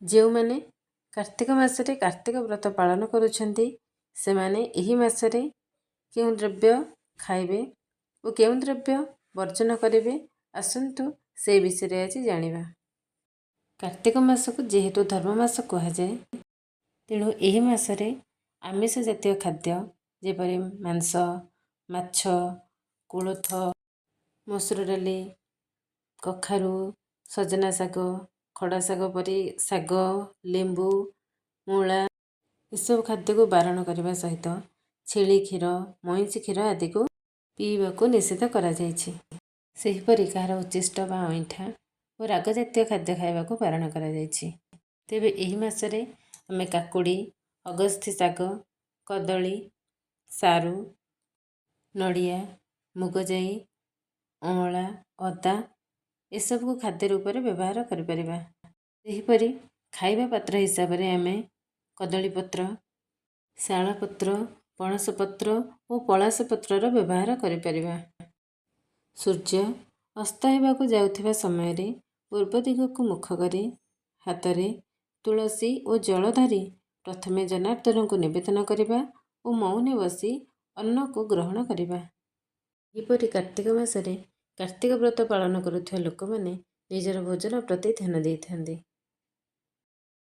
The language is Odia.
ଯେଉଁମାନେ କାର୍ତ୍ତିକ ମାସରେ କାର୍ତ୍ତିକ ବ୍ରତ ପାଳନ କରୁଛନ୍ତି, ସେମାନେ ଏହି ମାସରେ କେଉଁ ଦ୍ରବ୍ୟ ଖାଇବେ ଓ କେଉଁ ଦ୍ରବ୍ୟ ବର୍ଜନ କରିବେ, ଆସନ୍ତୁ ସେ ବିଷୟରେ ଆଜି ଜାଣିବା। କାର୍ତ୍ତିକ ମାସକୁ ଯେହେତୁ ଧର୍ମ ମାସ କୁହାଯାଏ, ତେଣୁ ଏହି ମାସରେ ଆମିଷ ଜାତୀୟ ଖାଦ୍ୟ ଯେପରି ମାଂସ, ମାଛ, କୋଳଥ, ମସୁର ଡାଲି, କଖାରୁ, ସଜନା ଶାଗ, ଖଡ଼ା ଶାଗ ପରି ଶାଗ, ଲେମ୍ବୁ, ମୂଳା ଏସବୁ ଖାଦ୍ୟକୁ ବାରଣ କରିବା ସହିତ ଛେଳି କ୍ଷୀର, ମଇଁଷି କ୍ଷୀର ଆଦିକୁ ପିଇବାକୁ ନିଷେଧ କରାଯାଇଛି। ସେହିପରି କାହାର ଉଚ୍ଚିଷ୍ଟ ବା ଅଇଁଠା ଓ ରାଗ ଜାତୀୟ ଖାଦ୍ୟ ଖାଇବାକୁ ବାରଣ କରାଯାଇଛି। ତେବେ ଏହି ମାସରେ ଆମେ କାକୁଡ଼ି, ଅଗସ୍ତି ଶାଗ, କଦଳୀ, ସାରୁ, ନଡ଼ିଆ, ମୁଗଜାଇ, ଅଁଳା, ଅଦା ଏସବୁକୁ ଖାଦ୍ୟ ରୂପରେ ବ୍ୟବହାର କରିପାରିବା। ସେହିପରି ଖାଇବା ପାତ୍ର ହିସାବରେ ଆମେ କଦଳୀପତ୍ର, ଶାଳପତ୍ର, ପଣସ ପତ୍ର ଓ ପଳାଶ ପତ୍ରର ବ୍ୟବହାର କରିପାରିବା। ସୂର୍ଯ୍ୟ ଅସ୍ତ ହେବାକୁ ଯାଉଥିବା ସମୟରେ ପୂର୍ବ ଦିଗକୁ ମୁଖ କରି ହାତରେ ତୁଳସୀ ଓ ଜଳ ଧରି ପ୍ରଥମେ ଜନାର୍ଦ୍ଦନଙ୍କୁ ନିବେଦନ କରିବା ଓ ମୌନେ ବସି ଅନ୍ନକୁ ଗ୍ରହଣ କରିବା। ଏହିପରି କାର୍ତ୍ତିକ ମାସରେ କାର୍ତ୍ତିକ ବ୍ରତ ପାଳନ କରୁଥିବା ଲୋକମାନେ ନିଜର ଭୋଜନ ପ୍ରତି ଧ୍ୟାନ ଦେଇଥାନ୍ତି।